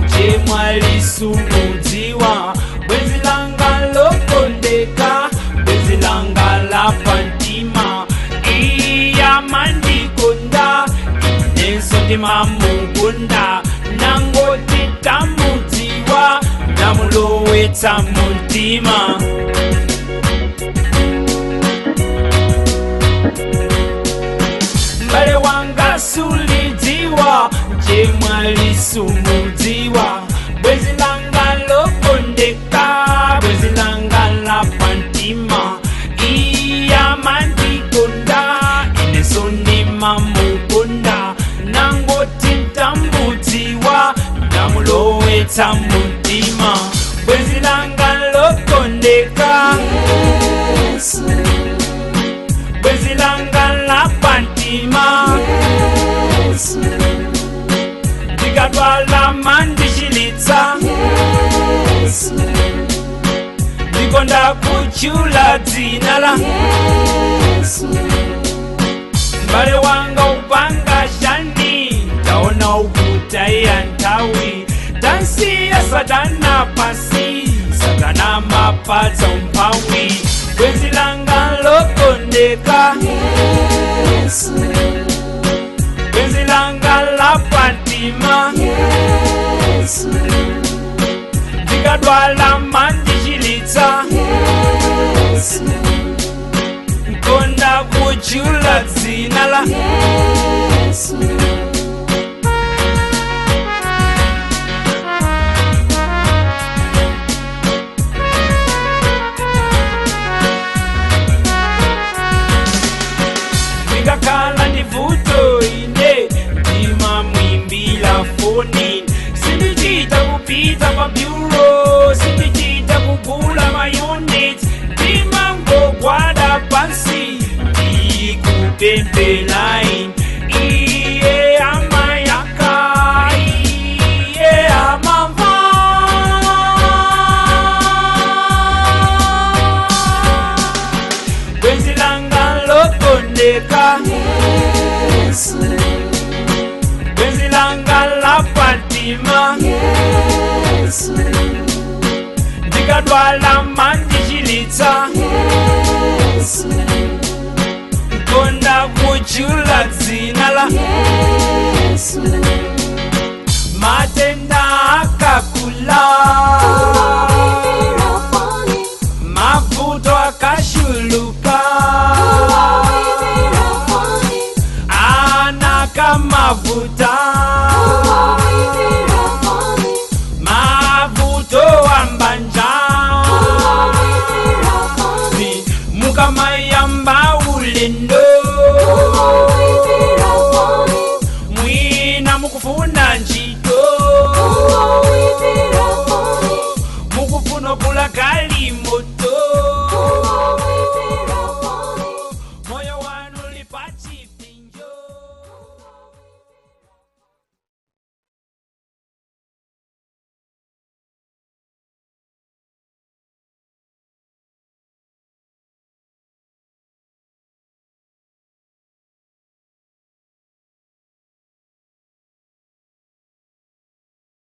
Chemwalisumudziwa bwenzi langa lokondeka, bwenzi langa la pantima, iyamandikonda inenso ndimamukunda, nangoti tamudziwa ndamulowetsa muntima. Mbale wanga sulidziwa, chemwalisumudziwa bwenzi langa lokondeka, bwenzi langa la pantima, iyamandikonda ineso ndimamukunda, nangoti ntambudziwa ndamulowetsa muntima, bwenzi langa lokondeka, Yesu, bwenzi langa la pantima, Yesu, ndikadwala mandichilitsa, Yesu, ndikonda kuchula dzina la Yesu, mbale wanga upanga shani, taona ukutaya nthawi, tansiya satana pasi, satana mapatsa umphawi, bwenzi langa lokondeka, Yesu, bwenzi langa la pantima, Yesu, ndikadwala mandichilitsa, Yesu, nkonda kuchula dzina la Yesu. Ndikakhala ndivuto ine ndimamwimbila foni, sindichita kupita pa bureau, sindichita kugula mayunits, ndimangogwada pansi ndikupempelain, iye amayaka, iye amamva. Bwenzi langa lokondeka, Yesu, bwenzi langa la pantima, Yesu, ndikadwala mandichilitsa, Yesu, nkonda kuchula dzina la Yesu, matenda akakula, mavuto akashuluka, ana kamavuta.